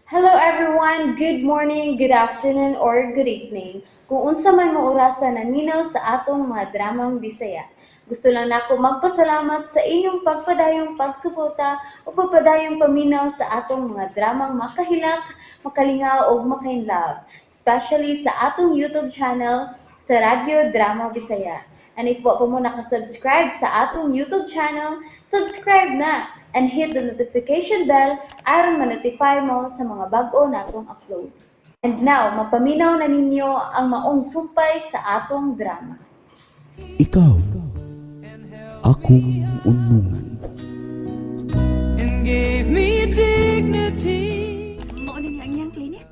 Hello everyone! Good morning, good afternoon, or good evening. Kung unsa man mo orasa naminaw sa atong mga dramang Bisaya. Gusto lang nako magpasalamat sa inyong pagpadayong pagsuporta o pagpadayong paminaw sa atong mga dramang makahilak, makalingaw ug makainlove, especially sa atong YouTube channel sa Radyo Drama Bisaya. And if wa pa mo nakasubscribe sa atong YouTube channel, subscribe na and hit the notification bell aron ma-notify mo sa mga bag-o natong uploads. And now, mapaminaw na ninyo ang maong sumpay sa atong drama. Ikaw, akong unungan. And gave me dignity. Mao na ni ang iyang clinic?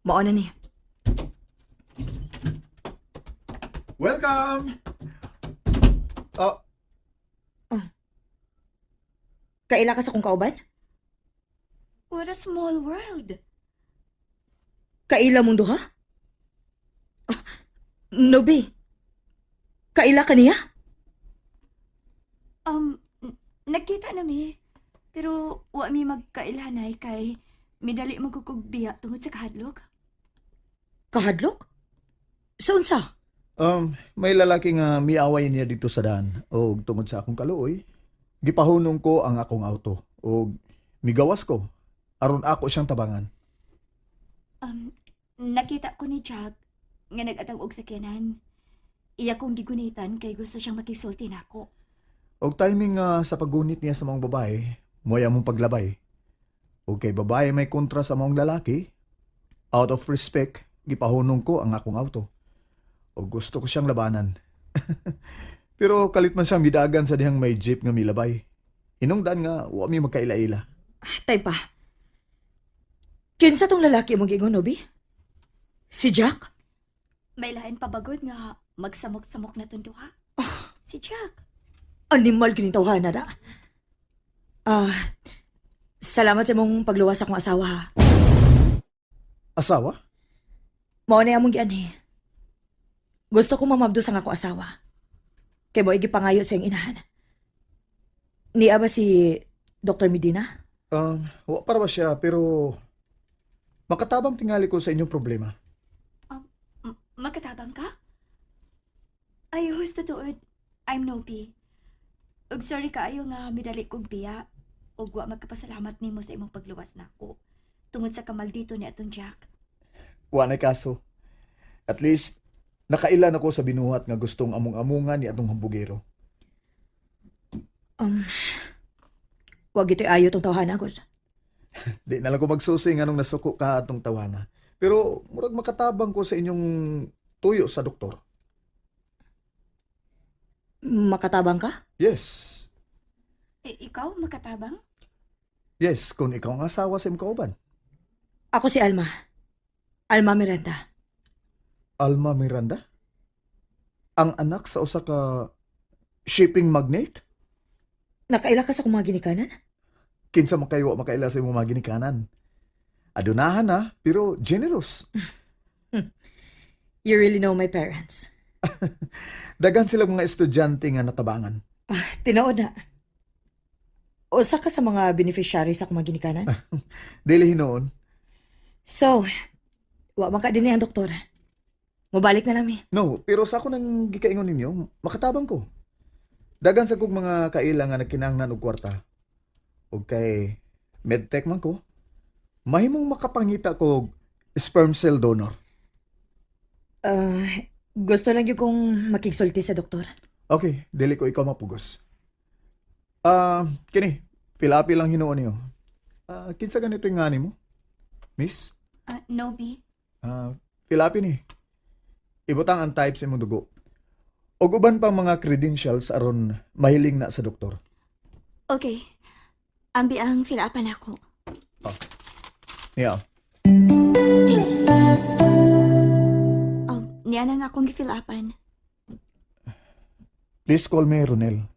Mao na ni. Welcome! Oh, Kaila ka sa kong kauban? What a small world. Kaila mong duha? Ah, Nobi. Kaila ka niya? Nagkita na mi. Pero wa mi magkailhanay kay midali magkukog biya tungod sa kahadlok. Kahadlok? Sa unsa? May lalaki nga miaway niya dito sa daan og tungod sa akong kaluoy, gipahunong ko ang akong auto og migawas ko aron ako siyang tabangan. Nakita ko ni Jack nga nag-atang og sakyanan. Iya kong gigunitan kay gusto siyang makisulti nako. Og timing nga sa paggunit niya sa mga babae, mo'y among paglabay. Og kay babae may kontra sa maong lalaki, out of respect, gipahunong ko ang akong auto. Og gusto ko siyang labanan. Pero kalit man siyang midagan sa dihang may jeep nga milabay. Hinungdan nga, wa mi magkaila-ila. Ah, tay pa. Kinsa tong lalaki mong giingon, Nobi? Si Jack? May lain pa bagod nga magsamok-samok na tong duha. Si Jack. Animal kining tawhana da. Ah, salamat sa imong pagluwas sa akong asawa ha. Asawa? Mao na among gianhi. Gusto ko mamabdos ang ako asawa. Kay mo igipangayo sa iyang inahan. Niya ba si Dr. Medina? Wa para ba siya, pero makatabang tingali ko sa inyong problema. Makatabang ka? Ay, husto tuod. I'm Nobi. Ug sorry kaayo nga midali kog biya. Ug wa magkapasalamat nimo sa imong pagluwas nako. Tungod sa kamaldito ni atong Jack. Wa na kaso. At least, nakailan ako sa binuhat nga gustong among-amungan ni atong hambugero. Wag ito'y ayo tong tawhana gud. Di na lang ko magsusi nga nung nasuko ka atong tawana. Pero murag makatabang ko sa inyong tuyo sa doktor. Makatabang ka? Yes. Eh, ikaw makatabang? Yes, kung ikaw ang asawa sa imong kauban. Ako si Alma. Alma Miranda. Alma Miranda? Ang anak sa usa ka shipping magnate? Nakaila ka sa akong mga ginikanan? Kinsa man kayo wa makaila sa imong mga ginikanan. Adunahan na, pero generous. You really know my parents. Dagan sila mga estudyante nga natabangan. Ah, tinuod na. Usa ka sa mga beneficiary sa akong mga ginikanan? Dili hinuon. So, wa man ka din ang doktor. Mubalik na lang mi. No, pero sa ako nang gikaingon ninyo, makatabang ko. Dagan sa kog mga kaila nga nagkinahanglan og kwarta. Og kay medtech man ko, mahimong makapangita ko sperm cell donor. Ah, gusto lang gyud kong makigsulti sa doktor. Okay, dili ko ikaw mapugos. Ah, kini, fill lang hinuon niyo. Ah, kinsa ganito yung ngani mo? Miss? Ah, Nobi. Ah, fill up ni. Ibutang ang type sa imong dugo. Og uban pang mga credentials aron mahiling na sa doktor. Okay. Ambi ang filapan ako. Niya. Niya na nga akong gifilapan. Please call me Ronel.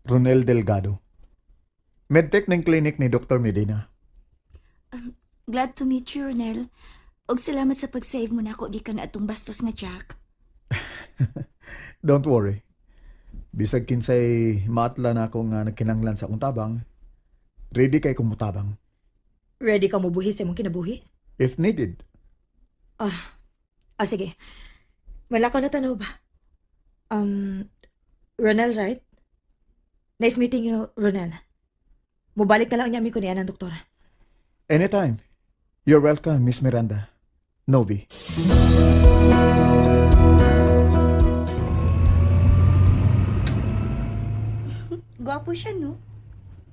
Ronel Delgado. Medtech ng clinic ni Dr. Medina. Glad to meet you, Ronel. Ug salamat sa pag-save mo nako gikan atong bastos nga Jack. Don't worry. Bisag kinsay maatla na ako nga nagkinanglan sa akong tabang, ready kay kong mutabang. Ready ka mobuhi sa imong kinabuhi? If needed. Ah, sige. Wala ka na tanaw ba? Ronel, right? Nice meeting you, Ronel. Mubalik na lang niya mi ko niya ng doktor. Anytime. You're welcome, Miss Miranda. Novi. Gwapo siya, no?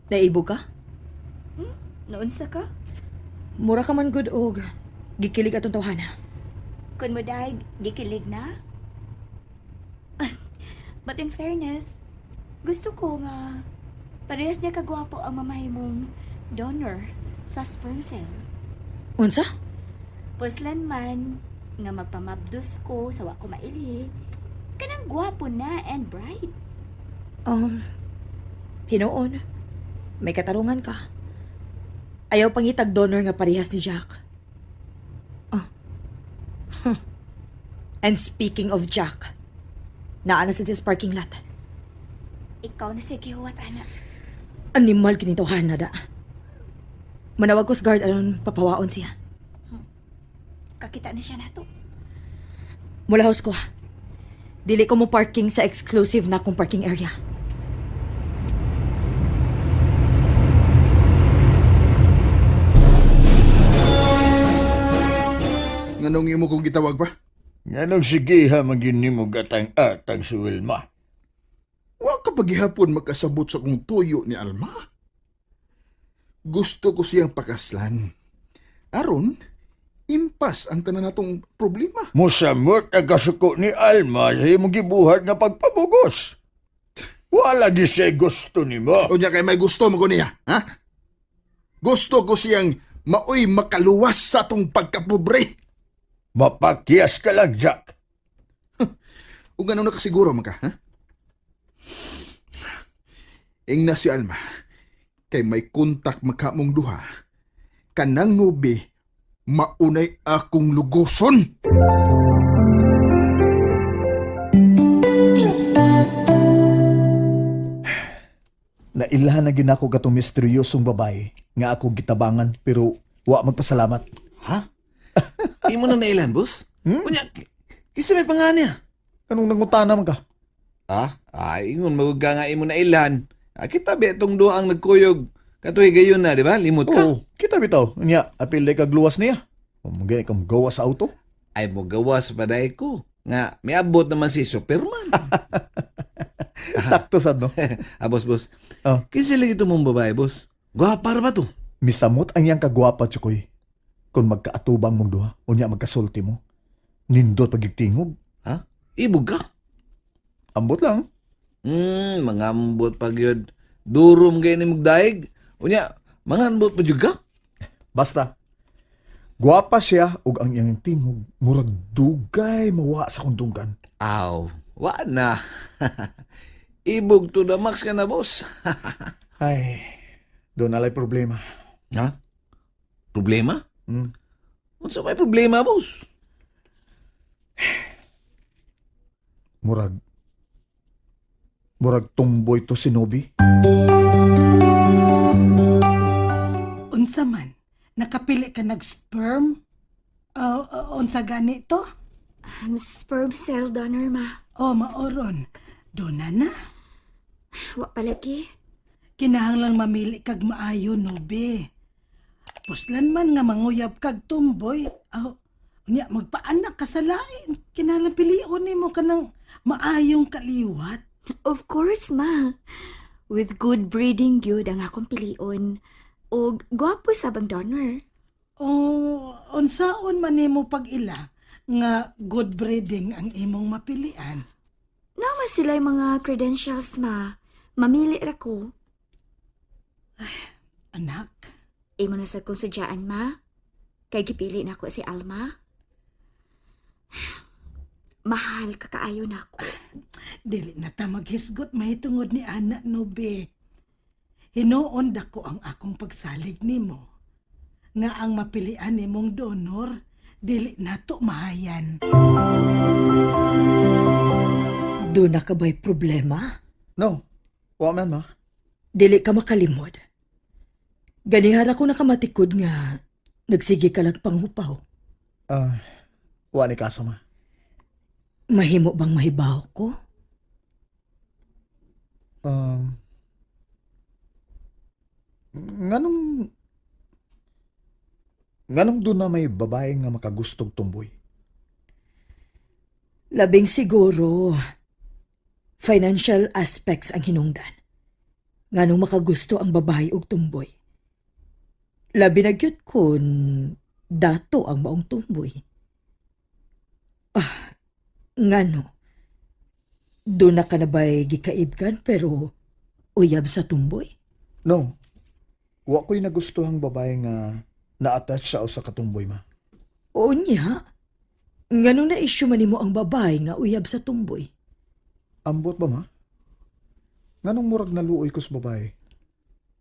Naibog ka? Naunsa ka? Mura ka man good og gikilig atong tawhana. Kun mo dahil gikilig na? But in fairness, gusto ko nga parehas niya kagwapo ang mamahimong donor sa sperm cell. Unsa? Puslan man nga magpamabdos ko sa wa ko mailhi, kanang gwapo na and bright. Hinuon. May katarungan ka. Ayaw pangitag donor nga parehas ni Jack. Ah. Huh. And speaking of Jack, naa na sa parking lot. Ikaw na sige huwat, ana. Animal kinituhan na da. Manawag ko sa guard aron papawaon siya. Kakita na siya nato. Mula house ko. Dili ko mo parking sa exclusive na akong parking area. Nganong imo kong gitawag pa? Nganong sige ha magyun nimo gatang-atang si Wilma. Wa ka paghihapon makasabot sa kong tuyo ni Alma. Gusto ko siyang pakaslan. Aron, impas ang tanan natong problema. Musamot ang kasuko ni Alma sa imong gibuhat nga pagpabugos. Wala di siya gusto nimo. Unya kay may gusto mo ko niya, ha? Gusto ko siyang maoy makaluwas sa atong pagkapobre. Mapakyas ka lang, Jack. Ug ano nakasiguro man ka, ha? Ingna si Alma, kay may kontak makamong duha. Kanang nubi, maunay akong lugoson. Nailhan na ginako katong misteryosong babae nga ako gitabangan pero wa magpasalamat. Ha? Imo na nailan, boss? Unya, kisa may pangan niya. Anong nangutana man ka? Ah, ay, ingon, magugga nga imo na ilan. Ah, kita ba itong duha ang nagkuyog? Katoy gayon na, di ba? Limot ka. Oo, kita bitaw. Nya, apil day kag luwas niya. Mugay kang gawa sa auto. Ay, mo gawas pa ko. Nga, may abot naman si Superman. Sakto sad no. Ah, boss, boss. Oh. Kinsa lagi ito mong babae, boss? Gwapa ra ba to? Misamot ang iyang kagwapa tsukoy. Kung magkaatubang mong duha, unya magkasulti mo. Nindot pagigtingog. Ha? Ibog ka? Ambot lang. Mangambot pag yun. Durom gay ni mugdaig. Unya, mangambot pa jud ka? Basta. Gwapa siya ug ang iyang tingog murag dugay mawa sa kundunggan. Aw, wa na. Ibog to the max ka na, boss. Ay, doon alay problema. Ha? Problema? Hmm. Unsa may problema, boss? Murag murag tumboy to si Nobi. Unsa man, nakapili ka nag-sperm? Unsa gani to? Sperm cell donor, ma. O maoron, dona na. Wa palagi. Kinahanglan mamili kag maayo, nobe. Puslan man nga manguyab kag tumboy. Aw, unya magpaanak ka sa lain. Kinahanglan pilion nimo kanang maayong kaliwat. Of course, ma. With good breeding gyud ang akong pilion. Og gwapo sa bang donor. O unsaon man nimo pag-ila nga good breeding ang imong mapilian. Nama sila yung mga credentials, ma. Mamili ra ko. Anak, Imo na sa kong sudyaan, ma. Kay gipili na ako si Alma. Mahal ka kaayo na ako. dili na ta maghisgot mahitungod ni ana nobe. Hinuon dako ang akong pagsalig nimo. Nga ang mapilian nimong donor, dili nato mahayan. Doon na ka ba'y problema? No, wa man ma. Dili ka makalimod. Ganihara ko nakamatikod nga nagsige ka lang panghupaw. Ah, wa ni kaso, ma. Mahimo bang mahibaw ko? Nganong doon na may babae nga makagustog tumboy? Labing siguro, financial aspects ang hinungdan. Nganong makagusto ang babae og tumboy. Labi na gyud kun dato ang maong tumboy. Ah, ngano? Doon na ka na ba'y gikaibgan pero uyab sa tumboy? No. Wa ko'y nagustuhang babae nga na-attach sa usa ka tumboy, ma. O niya, nganong na-issue man nimo ang babae nga uyab sa tumboy? Ambot ba, ma? Nganong murag naluoy ko sa babae?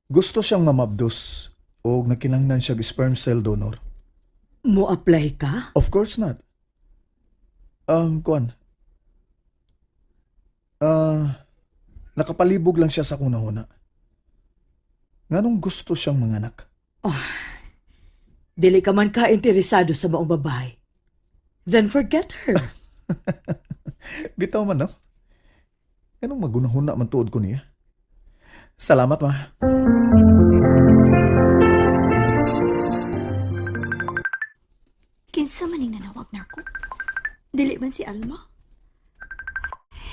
Gusto siyang mamabdos o nakinahanglan siya sperm cell donor. Mo apply ka? Of course not. Kuan. Ah, nakapalibog lang siya sa kunahuna. Nganong gusto siyang manganak? Dili ka man ka interesado sa maong babae. Then forget her. Bitaw man, no? Ganong magunahuna man tuod ko niya. Salamat, ma. Kinsa man ning nanawag nako? Dili man si Alma?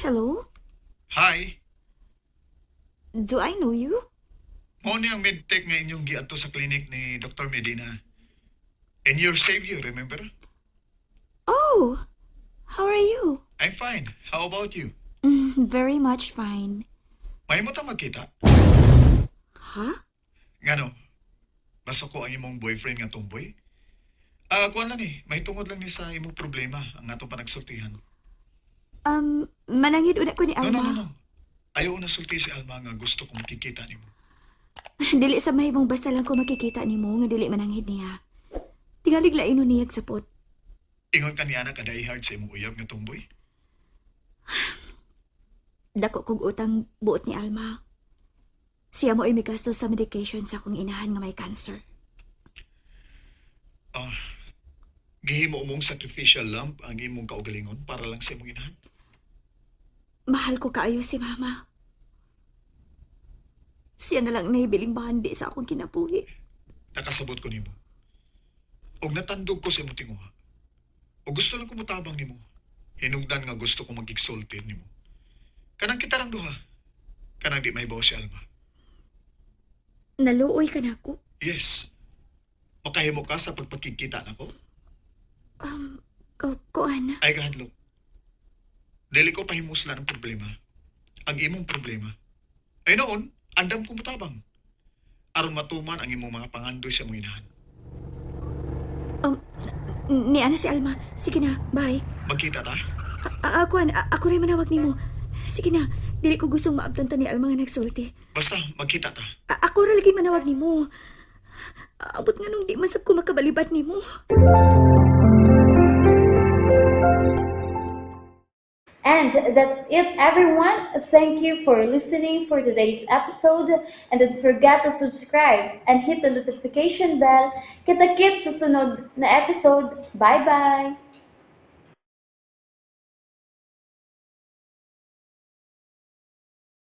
Hello? Hi. Do I know you? Mao ni ang medtech nga inyong giadto sa clinic ni Dr. Medina. And your savior, remember? Oh, how are you? I'm fine. How about you? Very much fine. Mahimo ta magkita. Ha? Ngano? Basta ko ang imong boyfriend nga tumboy? Ah, kuan lang ni, may tungod lang ni sa imong problema ang atong panagsultihan. Manangid una ko ni No, Alma. no, no, no. Ayaw na sulti si Alma nga gusto ko makikita nimo. Dili sa mahimong basta lang ko makikita nimo nga dili mananghid niya. Tingalig lain niyag sapot. Ingon ka niya na ka die hard sa imong uyab nga tumboy. Dako kog utang buot ni Alma. Siya mo ay migasto sa medication sa akong inahan nga may cancer. Ah, gihimo mong sacrificial lamb ang imong kaugalingon para lang sa imong inahan. Mahal ko kaayo si Mama. Siya na lang nahibiling bahandi sa akong kinabuhi. Nakasabot ko nimo. Og natandog ko sa imong tinguha. Og gusto lang ko motabang nimo. Hinungdan nga gusto ko magigsulti nimo. Kanang kita lang duha. Kanang di mahibaw si Alma. Naluoy ka na ako. Yes. Makahimo ka sa pagpakikita nako. Kuan. Ay kahadlok. Dili ko pahimuslan ang problema. Ang imong problema. Ay noon, andam ko motabang. Aron matuman ang imong mga pangandoy sa imong inahan. Ni ana si Alma. Sige na, bye. Magkita ta? Kuan, ako rin manawag nimo. Sige na, dili ko gustong maabtan ta ni Alma nga nagsulti. Basta magkita ta. Ako ra lagi manawag nimo. Abot nga nung di masab ko makabalibat nimo. And that's it, everyone. Thank you for listening for today's episode. And don't forget to subscribe and hit the notification bell. Kita-kits sa sunod na episode. Bye-bye!